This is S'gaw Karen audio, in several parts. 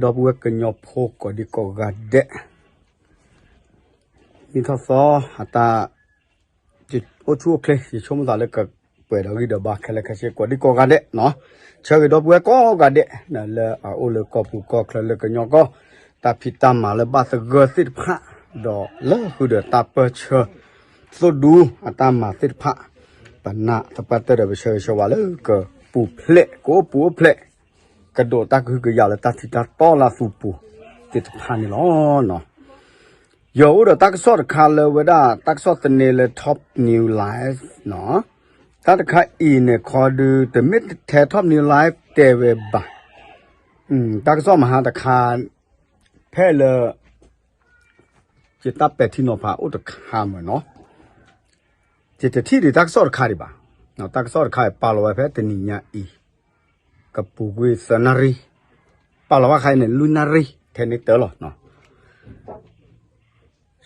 ဒီပုၢ်ဝဲၢ်ကညီဖိကိးဒံကိးဂၤဒဲး, မ့ၢ်ထီၣ်သီအတၢ် အိၣ်ဆူၣ်အိၣ်ချ့ ယဆိကမိၣ်သးလၢကပှဲၤဒီးဂံၢ်ဒီးဘါခဲလၢာ်ခဲဆ့ကိးဒံကိးဂၤဒဲး, ဆၢဂ့ၤဒီပုၢ်ဝဲၢ်ကိးဂၤဒဲး လၢအအိၣ်လၢကီၢ်ပူၤကီၢ်ချၢလၢကညီကီၢ်, တၢ်ဖံးတၢ်မၤလၢဘၣ်သဂၢၢ်သ့ၣ်တဖၣ်, ဒီးလၢဃုာ်ဒီးတၢ်ပၢၢ်ဆၢ သိၣ်ဒူအတၢ်မၤသ့ၣ်တဖၣ်, ပနာ်သပှၢ်တၢၢ်ဒီးပဆၢဂ့ၤဆၢဝါလၢကပူၤဖျဲး ကအိၣ်ပူၤအိၣ်ဖျဲး ကဒိးတၢ်ကဟုကယာ်လၢတၢ်ထံတၢ်တီလၢသူပူၤသ့ၣ်တဖၣ်န့ၣ်လီၤ. ယအိၣ်ဒီးတၢ်ကစီၣ်တခါလၢဝဲဒၣ် တၢ်ကစီၣ်သန့လၢ Top News Live နီၤ, တၢ်တခါအံၤန့ၣ် ခီဒု တမ့ၢ်ထဲ Top News Live တဲဝဲဘၣ်, တၢ်ကစီၣ်မဟါတခါ ဖဲလၢ ယတၢ်ပဲာ်ထံနီၤဖးအိၣ်တခါမ့ၢ်နီၤ, ယတထံၣ်ဒံးတၢ်ကစီၣ်တခါဒံးဘၣ်, တၢ်ကစီၣ်တခါအံၤပာ်လီၤဝဲဖဲတနံၤညါအံၤ ကပူၤကွံာ်သၢနၣ်ရံၣ်, ပာ်လီၤဘၣ်ခါအံၤန့ၣ် လွံၢ်နၣ်ရံၣ် ထဲန့ၣ်တၢ်လီၤ.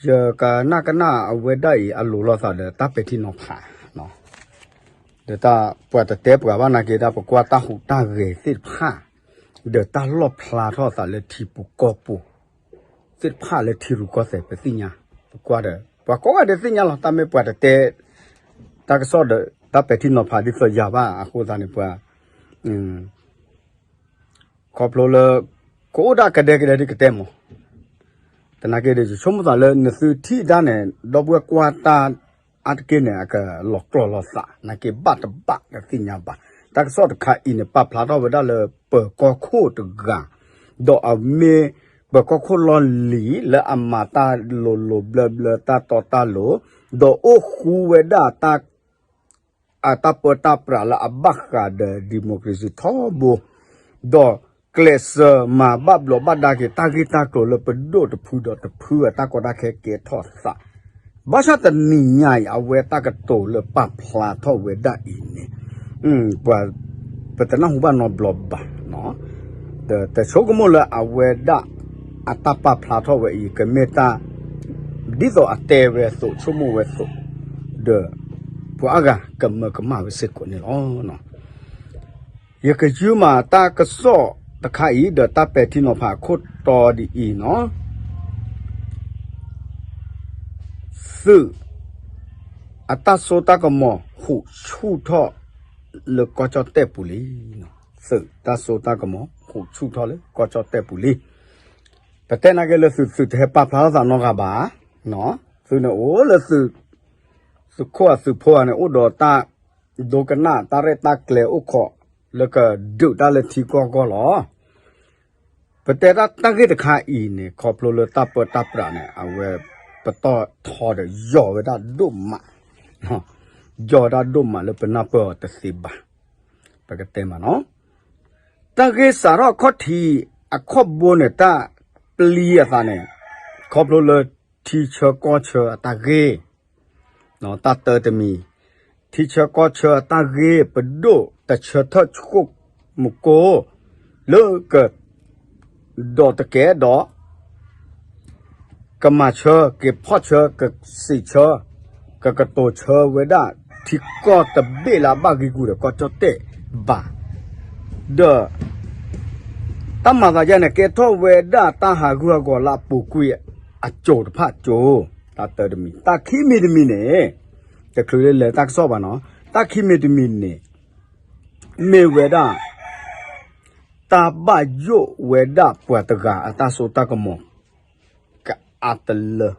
ယကနၣ်ကနၣ်အဝဲဒၣ်အံၤအလိၤလိာ်သးဒီးတၢ်ပဲာ်ထံနီၤဖး, ဒီးတၢ်ပှၤတတဲပှၤဘၣ်နာ်က့ တၢ်ပကွၢ်တၢ်ဟူးတၢ်ဂဲၤသ့ၣ်တဖၣ်, ဒီးတၢ်လီၣ်ဖျါထီၣ်သးလၢထံပူၤကီၢ်ပူၤ သ့ၣ်တဖၣ်လၢထံရူၢ်ကီၢ်သဲးပသ့ၣ်ညါ, ပကွၢ်ဒီး ပှၤကိးဂၤဒဲးသ့ၣ်ညါလီၤ, တၢ်မ့ၢ်ပှၤတတဲ တၢ်ကစီၣ်ဒီးတၢ်ပဲာ်ထံနီၤဖးဒ်သိးယၤဘၣ်အဃိသတးန့ၣ် ပှၤ ခီဖျိလၢ ကအိၣ်ဒၣ်ကဒဲကဒဲဒ်ကတဲမး, သနာ်က့ဒီး ယဆိကမိၣ်သးလၢနသုထံၣ်ဒၣ်န့ၣ် ဒီပုၢ်ဝဲၢ်ကွၢ်တၢ်အါတက့ၢ်န့ၣ် အကလီၤကျိာ်လီၤသး နာ်က့ဘၣ်တဘၣ်ဒီးသ့ၣ်ညါဘၣ်. တၢ်ကစီၣ်တခါအံၤန့ၣ် ပာ်ဖျါထီၣ်ဝဲဒၣ်လၢပၢၤကီၢ်ခိၣ်တဂၤ, ဒီးအမ့ၢ်ပၢၤကီၢ်ခိၣ်လီၢ်လံၤလၢအမၤတၢ်လိၤလိၤဘျၢဘျၢ တၢ်တီတၢ်လိၤ, ဒီးအိၣ်ဃူဝဲဒၣ် အတၢ်ပၢတၢ်ပြးလၢအဘၣ်ဃးဒီး democracy ထီဘိ, ဒီးကျဲးစၢးမၤဘၣ်ဘျီးဘၣ်ဒါက့ၤတၢ်ဂ့ၢ်တၢ်ကျိၤလၢပဒိၣ်တဖုဒီးတဖုအတၢ်ကီတၢ်ခဲကဲထီၣ်သး, ဘၣ်ဆၣ်တနံၤညါအံၤ အဝဲတၢ်ကတိၤလၢပာ်ဖျါထီၣ်ဝဲဒၣ်အံၤန့ၣ် ပှၤ ပတနၢ်ဟူဘၣ်နီတဘျီဘၣ်, ဒီးတဆိကမိၣ်လၢအဝဲဒၣ်အတၢ်ပာ်ဖျါထီၣ်ဝဲအံၤ ကမ့ၢ်တၢ် ဒ်သိးအတဲဝဲအသိး ဆိကမိၣ်ဝဲအသိး, ဒီးပှၤအါဂၤကမၢကမၣ်ဝဲစ့ၢ်ကီးန့ၣ်လီၤ. ယကယုၢ်မးတၢ်ကစီၣ်တခါအံၤ ဒီးတၢ်ပဲာ်ထံနီၤဖးအခိၣ်တီဒ်အံၤနီၤ, သုး အတၢ်စိတၢ်ကမီၤ ဟူးဆူၣ်ထီၣ်လၢကီၢ်ကၠီၣ်တဲၣ်ပူၤလံ. သုးတၢ်စိတၢ်ကမီၤ ဟူးဆူၣ်ထီၣ်လၢကီၢ်ကၠီၣ်တဲၣ်ပူၤလံ. ပတဲနာ်က့လၢသုး သုးတဟဲပာ်ဖျါထီၣ်သးနီတဂၤဘၣ်, သုးန့ၣ်အိၣ်လၢသုး သုးခိၣ်အသုးဖိဧါန့ၣ် အိၣ်ဒီးတၢ်ဒိကနၣ်တၢ်ရဲၣ်တၢ်ကျဲၤအိၣ်ခိး လၢကဒုးတၢ်လၢထံကီၢ်အဂီၢ်လီၤ. ပတဲဒၣ်တၢ်ဂ့ၢ်တခါအံၤန့ၣ် ခီဖျိလၢတၢ်ပၢတၢ်ပြးန့ၣ် အဝဲပတီၢ်ထီဒီးယီၢ်ဝဲဒၣ်ဒိၣ်မး, ယီၢ်ဝဲဒၣ်ဒိၣ်မးလၢပနၢ်ပၢၢ်အီၤတသ့ဘၣ်. ပကတဲမးနီၤ, တၢ်ဂ့ၢ်စးထီၣ်ခီၣ်ထံးအခီၣ်ဘိန့ၣ် တၢ်ပျံၤအသးန့ၣ် ခီဖျိလၢထံဆၢကီၢ်ဆၢအတၢ်ဂ့ၢ် တၢ်တၢတမံၤ, ထံဆၢကီၢ်ဆၢအတၢ်ဂ့ၢ် ပဒိၣ်တဆၢထၢၣ်ဆိကမိၣ်ကိၢ် လၢက ဒီးတကဲဒီး ကမၤဆၢ က့ၤဖီၣ်ဆၢ ကစံးဆၢ ကကတိၤဆၢဝဲဒၣ် ထံကီၢ်တဘ့ၣ်လၢအဘၣ်ဂ့ၢ်ဂူာ်ဒီးကီၢ်ကၠီၣ်တဲၣ်ဘၣ်, ဒီး တၢ်မၤသးဒ်န့ၣ် ကဲထီၣ်ဝဲဒၣ်တၢ်ဟးဂူာ်ဟးဂီၤလၢအပူၤကွံာ်အစိၤတဖၣ်အစိၤ, တၢ်တၢတမံၤ, တၢ်ခံမံၤတမံၤန့ၣ် တချုးလၢလဲၤတၢ်ကစီၣ်ဘၣ်နီၤ, တၢ်ခံမံၤတမံၤန့ၣ် မ့ၢ်ဝဲဒၣ် တၢ်ဘၣ်ယိၣ်ဝဲဒၣ်ပှၤတဂၤအတၢ်စိတၢ်ကမီၤ ကအါတလၢ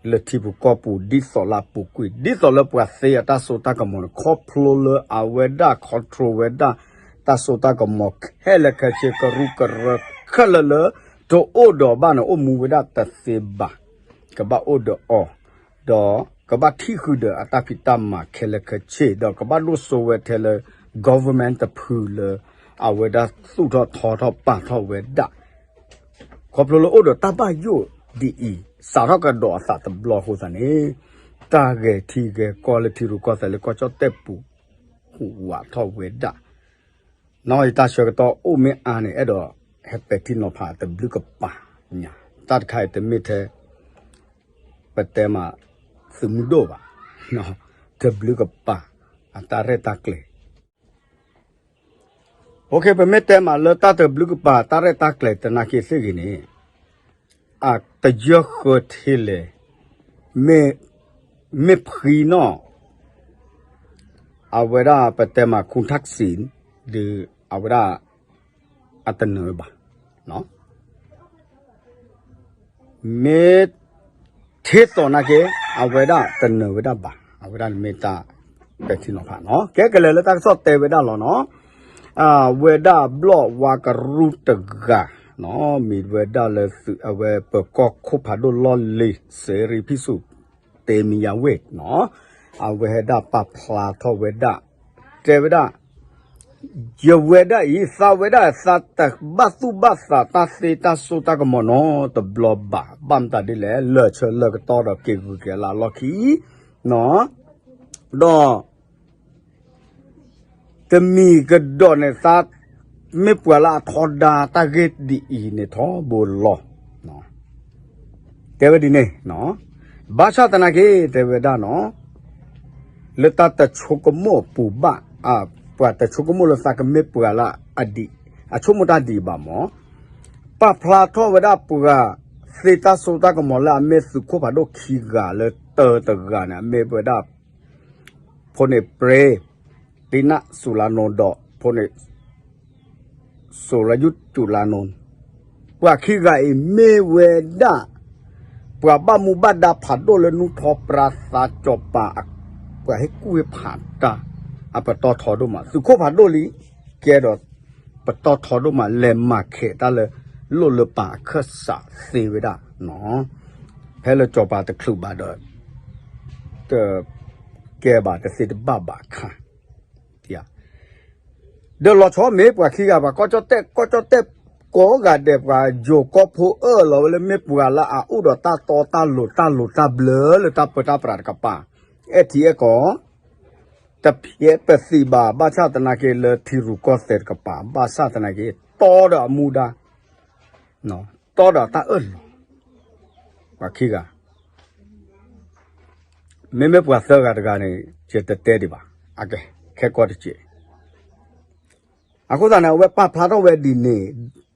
လၢထံပူၤကီၢ်ပူၤ ဒ်သိးလၢအပူၤကွံာ် ဒ်သိးလၢပှၤသ့အတၢ်စိတၢ်ကမီၤန့ၣ် ခီဖျိလၢအဝဲဒၣ် control ဝဲဒၣ် တၢ်စိတၢ်ကမီၤခဲလၢာ်ခဲဆ့ ကရူၢ်ကရၢခဲလၢာ်လၢ တအိၣ်ဒီးဘၣ်န့ၣ် အိၣ်မူဝဲဒၣ်တသ့ဘၣ်, ကဘၣ်အိၣ်ဒီးအီၤ ဒီးကဘၣ်ထံၣ်ဃုာ်ဒီးအတၢ်ဖံးတၢ်မၤခဲလၢာ်ခဲဆ့ ဒီးကဘၣ်ဒိၣ်စိဝဲထဲလၢ government တဖုလၢ အဝဲဒၣ်သူၣ်ထီၣ်ထီထီၣ်ပာ်ထီၣ်ဝဲဒၣ် ခီဖျိလၢအိၣ်ဒီးတၢ်ဘၣ်ယိၣ်ဒ်အံၤ စးထီၣ်ကဒီးအသးတဘျီအဃိသတးန့ၣ် တၢ်ဂဲၤထံဂဲၤကီၢ်လၢထံရူၢ်ကီၢ်သဲးလၢကီၢ်ကၠီၣ်တဲၣ်ပူၤ ဟူးဝးထီၣ်ဝဲဒၣ် နီၢ်ယတၢ်ဆၢကတီၢ်အိၣ်မ့ၢ်အါန့ၣ် အဲၣ်ဒိးဟဲပဲာ်ထံနီၤဖးတဘျုးကပၤညါ တၢ်တခါအံၤတမ့ၢ်ထဲ ပတဲမး သုးမုၢ်ဒိၣ်ဘၣ်, တဘျုးကပၤ အတၢ်ရဲၣ်တၢ်ကျဲၤ ပမ့ၢ်တဲမးလၢတၢ်တဘျုးကပၤ တၢ်ရဲၣ်တၢ်ကျဲၤသနာ်က့သ့ၣ်ဂ့ၤန့ၣ်, အတယၢၢ်ဃၢၤထဲလဲၣ်, မ့ၢ်, မ့ၢ်ဖှံနီၣ်, အဝဲဒၣ်ပတဲမး ခူထၣ်စံၣ်, ဒီးအဝဲဒၣ် အတနၢၤဝဲဘၣ်. မ့ၢ်ထဲသိးနာ်က့ အဝဲဒၣ်တနၢၤဝဲဒၣ်ဘၣ်. အဝဲဒၣ်မ့ၢ်တၢ်ပဲာ်ထံနီၤဖးနီၤ. ကဲကလဲၤလၢတၢ်ကစီၣ်တဲဝဲဒၣ်လီၤနီၤ. အဝဲဒၣ်ဘျီၣ်ဝါကရူၢ်တဂၤနီၤ, မံၤဝဲဒၣ်လၢသုးအဝဲပၢၤကီၢ်ခိၣ်ဖးဒိၣ်လီၢ်လံၤ စဲရံဖံးစူၣ် တဲမံယၤဝ့ၢ်နီၤ, အဝဲဒၣ်ပာ်ဖျါထီၣ်ဝဲဒၣ်, တဲဝဲဒၣ် ယဝဲဒၣ်အံၤ သးဝဲဒၣ်သးတဘၣ်သူၣ်ဘၣ်သး တၢ်သ့တၢ်စိတၢ်ကမီၤနီတဘျီဘၣ်. ဘၣ်မတၤဒ်လဲၣ်, လၢာ်ဆၢလၢာ်ကတီၢ်ဒီးက့ၤဂုၤက့ၤလၢ်လီၢ်ခံ, ဒီး တမံၤကဒီးန့ၣ် သးမ့ၢ်ပှၤလၢအထီဒါတၢ်ဂ့ၢ်ဒ်အံၤန့ၣ်ထီဘိလီၤ. တဲဝဲဒ်န့ၣ်, ဘၣ်ဆၣ်သနာ်က့ တဲဝဲဒၣ်နီၤ, လၢတၢ်တဆိကမိၣ်အပူၤဘၣ်, ပှၤတဆိကမိၣ်လၢသးကမ့ၢ်ပှၤလၢအဒ်, အဆိကမိၣ်တၢ်ဒ်အံၤဘၣ်မး, ပာ်ဖျါထီၣ်ဝဲဒၣ်ပှၤသ့တၢ်စိတၢ်ကမီၤလၢအမ့ၢ်သုးခိၣ်ဖးဒိၣ်ခံဂၤလၢတၢတဂၤန့ၣ် အမ့ၢ်ဝဲဒၣ် ဖိန့ၣ်ပြ့, တံနၣ်စူၤလါနိဒီး ဖိန့ၣ် စိၤလၢယူၣ်စူၤလါနိ, ပှၤခံဂၤအံၤမ့ၢ်ဝဲဒၣ် ပှၤဘၣ်မူဘၣ်ဒါဖးဒိၣ်လၢနူၢ်ထီပြါသးစီၤပၤ, ပှၤဟ့ၣ်ကူၣ်ဟ့ၣ်ဖးတၢ် အပတီၢ်ထီဒိၣ်မး, သုးခိၣ်ဖးဒိၣ်လံ ကဲဒီး ပတီၢ်ထီဒိၣ်မး လဲၤမၤခဲးတၢ်လၢ လိၣ်လၢပၢ်အခၢၣ်စးသ့ဝဲဒၣ်, ဖဲလၢစီၤပၤတချုးဘၣ်ဒီး တကဲဘၣ်တသ့တဘၣ်ဘၣ်အခါ ဒီးလီၤဆီမ့ၢ်ပှၤခံဂၤ ပှၤကီၢ်ကၠီၣ်တဲၣ် ကီၢ်ကၠီၣ်တဲၣ်ကိးဂၤဒဲး ပှၤယိၤကီၢ်ဖိအၢၣ်လီၤဝဲလၢမ့ၢ်ပှၤလၢအအိၣ်ဒီးတၢ်တီတၢ်လိၤတၢ်လိၤတၢ်ဘျၢလၢတၢ်ပၢတၢ်ပြးတကပၤ, အဲၣ်ထံအဲၣ်ကီၢ်, တဖျဲးပသံးဘၣ် ဘၣ်ဆၣ်သနာ်က့လၢထံရူၢ်ကီၢ်သဲးတကပၤ ဘၣ်ဆၣ်သနာ်က့ တီဒီးအမူဒါ တီဒီးတၢ်အၢၣ်လီၤ, ပှၤခံဂၤ မ့မ့ၢ်ပှၤသၢဂၤတဂၤန့ၣ် ယတတဲဒံးဘၣ်, အကဲ ခဲကီတစဲး, အဃိသတးန့ၣ် အဝဲပာ်ဖျါထီၣ်ဝဲဒ်န့ၣ်,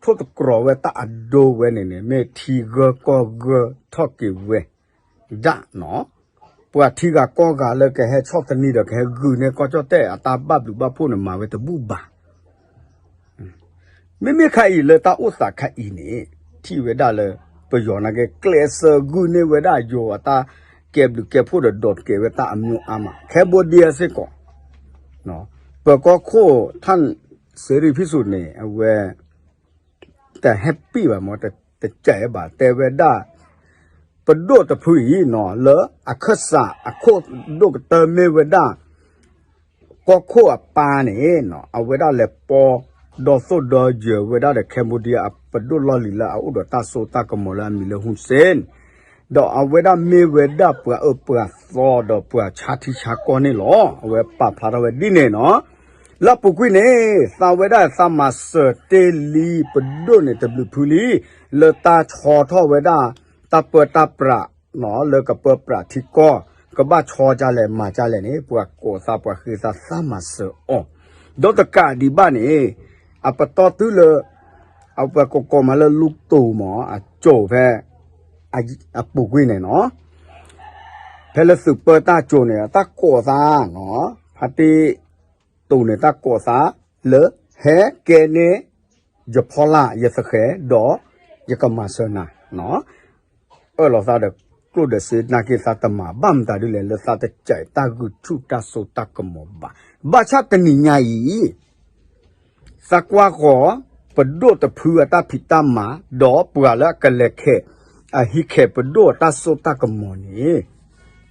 ထိၣ်သတြီၤဝဲတၢ်အဒိဝဲန့ၣ်န့ၣ် မ့ၢ်ထံဂၢၢ်ကီၢ်ဂၢၢ်ထီၣ်က့ၤဝဲဒၣ်နီၤ, ပှၤထံဂၤကီၢ်ဂၤလၢကဟဲဆီၣ်သနံးဒီးကဟဲဂုာ်န့ၢ်ကီၢ်ကၠီၣ်တဲၣ်အတၢ်ဘၣ်ဘျုးဘၣ်ဖှိၣ်န့ၣ် မၤဝဲတဘူၣ်ဘၣ် မ့မ့ၢ်ခါအံၤလၢတၢ်အိၣ်သးခါအံၤန့ၣ် ထံၣ်ဝဲဒၣ်လၢ ပယီၤနာ်က့ ကျဲးစၢးဂုာ်န့ၢ်ဝဲဒၣ်ယိၤအတၢ်ကဲဘျုးကဲဖှိၣ်ဒီးဒိးတကဲးဝဲတၢ်အမျိုးအါမး Cambodia စ့ၢ်ကီး, ပၢၤကီၢ်ခိၣ်ထၣ် စဲရံဖံးစူၣ်န့ၣ် အဝဲ တ happy ဘၣ်မး တ တစဲးဘၣ် တဲဝဲဒၣ် ပဒိၣ်တဖုအံၤနီၤ လၢအခၢၣ်စးအခိၣ်ဒိၣ်ကတၢၢ်မ့ၢ်ဝဲဒၣ် ကီၢ်ခိၣ်အပၢ်န့ၣ် အဝဲဒၣ်လဲၤပီဒီသိၣ်ဒီယၢၤဝဲဒၣ်ဒီး Cambodia အပဒိၣ်လီၢ်လံၤလၢအအိၣ်ဒီးတၢ်စိတၢ်ကမီၤလၢအမံၤလၢ Hun Sen ဒီးအဝဲဒၣ်မ့ၢ်ဝဲဒၣ်ပှၤအၢပှၤသီဒီးပှၤဆါထံဆါကီၢ်န့ၣ်လီၤ. အဝဲပာ်ဖျါထီၣ်ဝဲဒ်န့ၣ်နီၤ လၢအပူၤကွံာ်န့ၣ် သးဝဲဒၣ်သးမၤစၢၤတ့ၢ်လံပဒိၣ်န့ၣ်တဘျုးဖုလံ လၢတၢ်ဆီထီၣ်ဝဲဒၣ် တၢ်ပၢတၢ်ပြး လၢကပၢပြးထံကီၢ် ကဘၣ်ဆီဒ်လဲၣ်မၤဒ်လဲၣ်န့ၣ် ပှၤကိးသးပှၤဃ့သးသးမၤစၢၤအီၤ ဒီးတကးဒံးဘၣ်န့ၣ် အပတီၢ်တုၤလၢ အဝဲကိးမးလၢလူတူၢ်မး အစိၤဖဲ အပူၤကွံာ်န့ၣ်နီၤ ဖဲလၢသုးပၢတၢ်စိၤန့ၣ် တၢ်ကိးသးနီၤ ဖါတံၢ်တူၢ်န့ၣ် တၢ်ကိးသးလၢ ဟဲကဲန့ၢ် ယဖီလာ်ယသဃဲၤ ဒီးယကမၤစၢၤနၤ အၢၣ်လီၤသးဒီးကျိၣ်ဒီးစ့ နာ်က့သးတမၤဘၣ်မတၤဒ်လဲၣ် လၢသးတစဲးတၢ်ဂုာ်ဆူၣ်တၢ်စိတၢ်ကမီၤဘၣ်. ဘၣ်ဆၣ်တနံၤညါအံၤ သးကွၢ်ဃီၤ ပဒိၣ်တဖုအတၢ်ဖံးတၢ်မၤ ဒီးပှၤလၢအကလဲၤခဲး အဟံးခဲးပဒိၣ်အတၢ်စိတၢ်ကမီၤန့ၣ်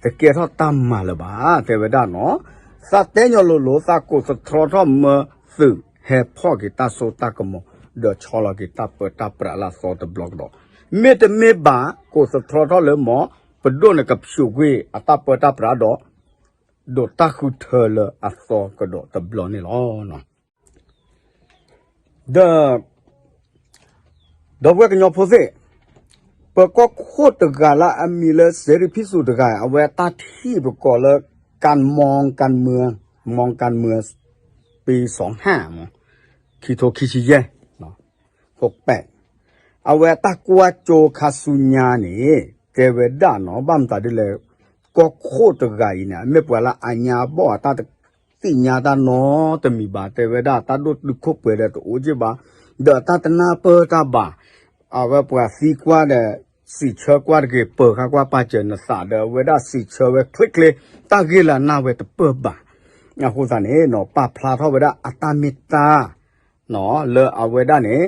တကဲထီၣ်တၢ်မၤလၢၤဘၣ် တဲဝဲဒၣ်နီၤ. သးတဲညီလိၤလိၤ သးကိးသတြီထီၣ်မၢသုးဟဲဖီၣ်က့ၤတၢ်စိတၢ်ကမီၤ ဒီးဆီလီၤက့ၤတၢ်ပၢတၢ်ပြးလၢအသီတဘျီကဒီး မ့တမ့ၢ်ဘၣ် ကိးသတြီထီၣ်လၢမ့ၢ် ပဒိၣ်န့ၣ်ကဖျိးကွံာ်အတၢ်ပၢတၢ်ပြးဒီး ဒိးတၢ်ဃုထၢလၢအသီကဒီးတဘျီန့ၣ်လီၤ. ဒီး ဒီပုၢ်ဝဲၢ်ကညီဖိသ့ၣ်, ပၢၤကီၢ်ခိၣ်တဂၤလၢအမံၤလၢစဲရံဖံးစူၣ်တဂၤ အဝဲတၢ်ထံၣ်ပကိးလၢ การมองการเมือง มองการเมือง ปีสองห้า မး ခံထိခံဆံယဲၢ်, အဝဲအတၢ်ကွၢ်ကၠိခါဆူညါန့ၣ် တဲဝဲဒၣ်နီၤ ဘၣ်မတၤဒ်လဲၣ်, ကီၢ်ခိၣ်တဂၤအံၤန့ၣ် အမ့ၢ်ပှၤလၢအညါဘီၣ်အတၢ်တသ့ၣ်ညါတၢ်နီတမံၤဘၣ် တဲဝဲဒၣ် တၢ်ဒိၣ်တုာ်ခိၣ်ပှဲၤဒီးတအိၣ်က့ၢ်ဘၣ်, ဒီးအတၢ်တနၢ်ပၢၢ်တၢ်ဘၣ်, အဝဲပှၤသံကွၢ်ဒီး စံးဆၢကွၢ်တက့ၢ် ပၢၤဃာ်ကွၢ်ပာ်စၢၤနသးဒီး အဝဲဒၣ်စံးဆၢဝဲချ့ချ့ တၢ်ဂ့ၢ်လၢအနၢ်ဝဲတပၢၢ်ဘၣ်. အဃိသတးန့ၣ်နီၤ ပာ်ဖျါထီၣ်ဝဲဒၣ်အတၢ်မ့ၢ်တၢ် လၢအဝဲဒၣ်န့ၣ်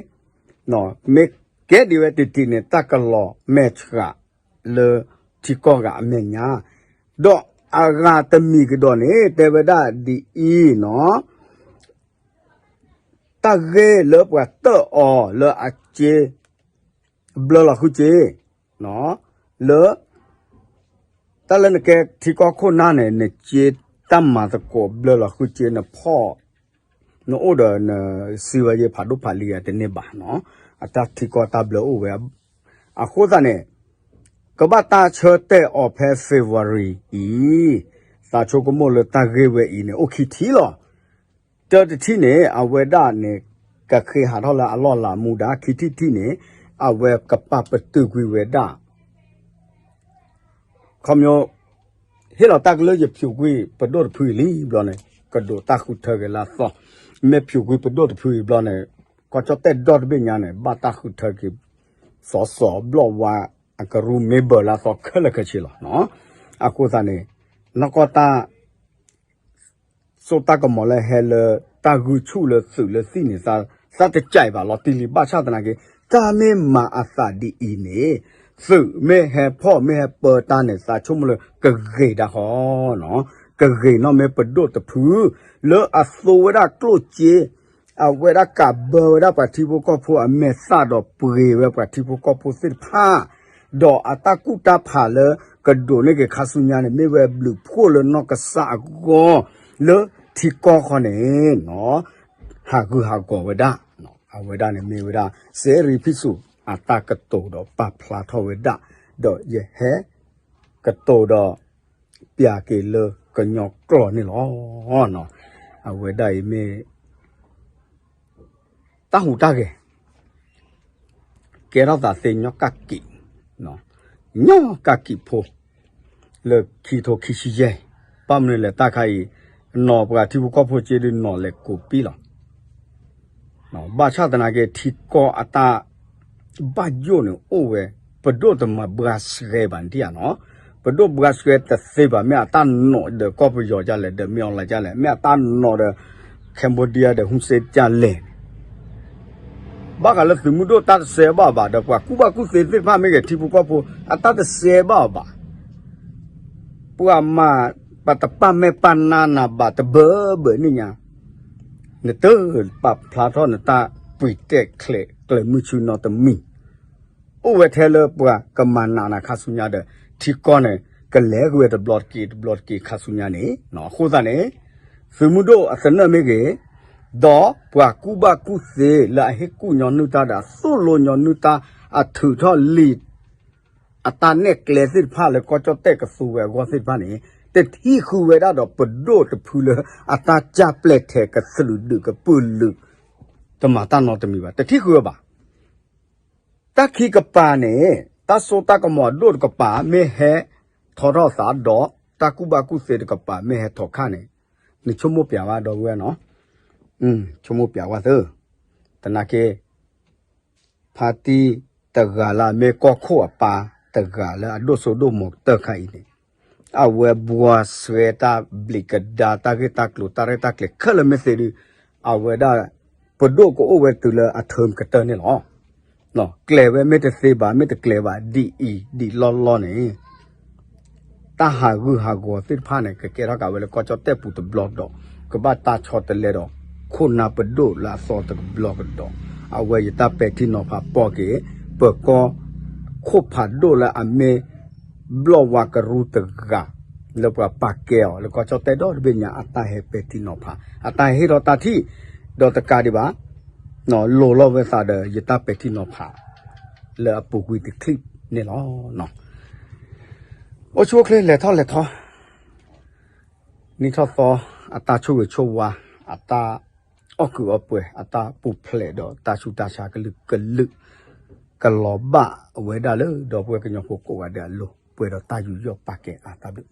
မ့ၢ်ကဲဒံးဝဲတံၢ်တံၢ်န့ၣ် တၢ်ကလီၤမဲာ်ဆှးလၢထံကီၢ်ဂၤအမဲာ်ညါ, ဒီးအဂၤတမံၤကဒီးန့ၣ် တဲဝဲဒၣ်ဒ်အံၤနီၤ, တၢ်ဂ့ၢ်လၢပှၤတၢၣ်အီၤလၢအစ့ ဘျၢလီၤဃုစ့ လၢ တၢ်လၢနကဲထံကီၢ်ခိၣ်နၢ်န့ၣ် နစ့တၢ်မၤသကိးဘျၢလီၤဃုစ့ နဖီၣ် နအိၣ်ဒီးနစံးဝဲယဖးဒိၣ်ဖးလံၤအတန့ၢ်ဘၣ်နီၤ, အတၢ်ထံကီၢ်တၢ်ဘျၢအိၣ်ဝဲ, အဃိသတးန့ၣ် ကဘၣ်တၢ်ဆၢတဲာ်အီၤဖဲ February အံၤ, သးဆိကမိၣ်လၢတၢ်ဂ့ၢ်ဝဲအံၤန့ၣ် အိၣ်ခံထံၣ်လီၤ. တၢတထံၣ်န့ၣ် အဝဲဒၣ်န့ၣ် ကဃ့ဟးထီၣ်လၢအလီၢ်လၤမူဒါ ခံထံၣ်တထံၣ်န့ၣ် အဝဲကပာ်ပတုာ်ကွံာ်ဝဲဒၣ် ခီဖျိ ဟ့ၣ်လီၤတၢ်ကလုၢ်ယဖၠူးကွံာ်ပဒိၣ်တဖုအံၤလံဘျီန့ၣ် ကဒိးတၢ်ဃုထၢက့ၤလၢအသီ, မ့ၢ်ဖၠူးကွံာ်ပဒိၣ်တဖုအံၤဘျီန့ၣ် ကီၢ်ကၠီၣ်တဲၣ်ဒီတဘ့ၣ်ညါန့ၣ် ဘၣ်တၢ်ဃုထၢက့ၤ စီၤစီၤဘျီၣ်ဝါအကရူၢ်မ့ၢ်ဘၢလၢအသီခဲလၢာ်ခဲဆ့လီၤ. အဃိသတးန့ၣ် နီၢ်ကီၢ်တၢ် စိတၢ်ကမီၤလၢဟဲလၢတၢ်ဂုာ်ဆူၣ်လၢသုးလၢသံၣ်န့ၣ် သးတစဲးဘၣ်လီၤတံၢ်လံ ဘၣ်ဆၣ်သနာ်က့ တၢ်မ့ၢ်မၤအသးဒ်အံၤန့ၣ် သုးမ့ၢ်ဟဲဖီၣ်မ့ၢ်ဟဲပၢတၢ်န့ၣ် သးဆိကမိၣ်လၢကဂ့ၤဒၣ်ဃီနီၤ, ကဂ့ၤနီၣ်မ့ၢ်ပဒိၣ်တဖု လၢအသိဝဲဒၣ်ကျိၣ်စ့ အဝဲဒၣ်ကးဘၢဝဲဒၣ်ပှၤထံဖိကီၢ်ဖိအမဲာ်သၣ်ဒီးပှ့ၤဝဲပှၤထံဖိကီၢ်ဖိသ့ၣ်တဖၣ် ဒီးအတၢ်ကူၣ်တၢ်ဖးလၢကဒိးန့ၢ်က့ၤခါဆူညါန့ၣ် မ့ၢ်ဝဲဘျုးဖှိၣ်လၢနီၢ်ကစၢ်အဂီၢ် လၢထံကီၢ်ခီန့ၣ် ဟးဂူာ်ဟးဂီၤဝဲဒၣ်, အဝဲဒၣ်န့ၣ်မ့ၢ်ဝဲဒၣ် စဲရံဖံၣ်စူး အတၢ်ကတိၤဒီးပာ်ဖျါထီၣ်ဝဲဒၣ်, ဒီးယဟဲ ကတိၤဒီး ပျးက့ၤလၢကညီကျိာ်န့ၣ်လီၤ. အဝဲဒၣ်အံၤမ့ၢ် တၢ်ဟူးတၢ်ဂဲၤ ကဲထီၣ်သးသ့ညီကၣ်ကံး, ညီကၣ်ကံးဖိ လၢခံထိခံဆံယဲၢ်, ဘၣ်မနုၤလဲၣ်တၢ်ခါအံၤ နီၢ်ပှၤထံဖိကီၢ်ဖိစ့ဒုးနီၢ်လဲၤကိးပံလီၤ. ဘၣ်ဆၣ်သနာ်က့ ထံကီၢ်အတၢ်ဘၣ်ယိၣ်န့ၣ်အိၣ်ဝဲ, ပဒိၣ်တမၤဘှါဆှဲဘၣ်နထံၣ်ဧါနီၤ, ပဒိၣ်ဘှါဆှဲတသ့ဘၣ် မ့ၢ်အတၢ်နီၣ်ဒီးကီၢ်ပယီၤဒ်လဲၣ် ဒီးမ့ၢ်အီၤလၢဒ်လဲၣ် မ့ၢ်အတၢ်နီၣ်ဒီး Cambodia ဒီး Hun Sen ဒ်လဲၣ် ဘၣ်ဃးလၢသုးမုၢ်ဒိၣ်တၢ်တစဲးဘၣ်အီၤဘၣ် ဒီးပှၤကူၣ်ဘၣ်ကူၣ်သ့သ့ၣ်တဖၣ်မ့ၢ်ဂ့ၤ ထံဖိကီၢ်ဖိ အတၢ်တစဲးဘၣ်အီၤဘၣ်. ပှၤမၤ ပှၤတပာ်မဲာ်ပာ်နါနၤဘၣ်တဘၢဘၢန့ၣ်ညါ, နတပာ်ဖျါထီၣ်နတၢ်ပှံာ်တဲာ်ချဲးကျၢၤမုၢ်ဆူနီတမံၤ, အိၣ်ဝဲထဲလၢပှၤကမၤနးနၤခါဆူညါဒီး ထံကီၢ်န့ၣ် ကလဲၤကွံာ်ဝဲတဘျီတက့ၢ်တဘျီတက့ၢ်ခါဆူညါန့ၣ်, အဃိသတးန့ၣ် သုးမုၢ်ဒိၣ်အသနၢၣ်မ့ၢ်ဂ့ၤ, ဒီးပှၤကူၣ်ဘၣ်ကူၣ်သ့လၢအဟ့ၣ်ကူၣ်ညီနုၢ်တၢ်ဒီး အသိၣ်လိညီနုၢ်တၢ် အထုးထီၣ်လံာ် အတၢ်နဲၣ်ကျဲသ့ၣ်တဖၣ်လၢကီၢ်ကၠီၣ်တဲၣ်ကသူဝဲအဂီၢ်သ့ၣ်တဖၣ်န့ၣ် တထံၣ်ဃုာ်ဝဲဒၣ်ဒီးပဒိၣ်တဖုလၢအတၢ်ကၢ်ပျဲၢ်ထဲကသလုးဒုးကပုာ်လုး တမၤတၢ်နီတမံၤဘၣ် တထံၣ်ဃုာ်ဝဲဘၣ်. တၢ်ခံကပၤန့ၣ် တၢ်စိတၢ်ကမီၤအဒိၣ်တကပၤ မ့ၢ်ဟဲထီထီၣ်သးဒီး တၢ်ကူၣ်ဘၣ်ကူၣ်သ့တကပၤ မ့ၢ်ဟဲထီၣ်ခါန့ၣ် နဆိကမိၣ်ပျးဝဲဒီပုၢ်ဝဲၢ်နီၤ, ဆိကမိၣ်ပျးဝဲသ့, သနာ်က့ ဖါတံၢ်တဂၤလၢအမ့ၢ်ကီၢ်ခိၣ်အပၢ်တဂၤလၢအဒိၣ်စိဒိၣ်ကမီၤကတၢၢ်ခါအံၤန့ၣ် အဝဲဘှါဆှဲတၢ်ဘျံးကဒါတၢ်ဂ့ၢ်တၢ်ကျိၤတၢ်ရဲၣ်တၢ်ကျဲၤခဲလၢာ်မ့ၢ်သ့ဒုး အဝဲဒၣ် ပဒိၣ်ကအိၣ်ဝဲတုၤလၢအ term ကတၢၢ်န့ၣ်လီၤ. ကျဲၤဝဲမ့ၢ်တသ့ဘၣ် မ့ၢ်တကျဲၤဘၣ် ဒ်အံၤဒ်လီၢ်လီၢ်န့ၣ် တၢ်ဟးဂူာ်ဟးဂီၤသ့ၣ်တဖၣ်န့ၣ် ကကဲထီၣ်က့ၤဝဲလၢကီၢ်ကၠီၣ်တဲၣ်ပူၤတဘျီဒီး ကဘၣ်တၢ်ဆီတလဲဒီး ခိၣ်နၢ်ပဒိၣ်လၢအသီတဘျီကဒီး အဝဲယတၢ်ပဲာ်ထံနီၤဖးပိာ်က့ၤ ပၢၤကီၢ်ခိၣ်ဖးဒိၣ်လၢအမ့ၢ် ဘျီၣ်ဝါကရူၢ်တဂၤ လၢပှၤပာ်ကဲအီၤလၢကီၢ်ကၠီၣ်တဲၣ်ဒီတဘ့ၣ်ညါ အတၢ်ဟဲပဲာ်ထံနီၤဖး အတၢ်ဟဲဟ့ၣ်ထီၣ်တၢ်ထံၣ် ဒီးတကးဒံးဘၣ် လိၤလီၤဝဲသးဒီးယတၢ်ပဲာ်ထံနီၤဖး လၢအပူၤကွံာ်တချံးန့ၣ်လီၤ. အိၣ်ဆူၣ်အိၣ်ချ့လဲၤထီၣ်လဲၤထီ နံၣ်ထီၣ်သီ အတၢ်ဆိၣ်ဂ့ၤဆိၣ်ဝါ အတၢ် အီၣ်ကုးအီပှဲၤ အတၢ်ပူၤဖျဲးဒီးတၢ်ဆူးတၢ်ဆါကလုာ်ကလုာ် ကလီၤဘၣ်ဝဲဒၣ်လၢဒီပုၢ်ဝဲၢ်ကညီဖိကိးဂၤဒဲးအလိၤ ပှဲၤဒီးတၢ်ယူးယီၣ်ပာ်ကဲအါတၢ်ဘျုး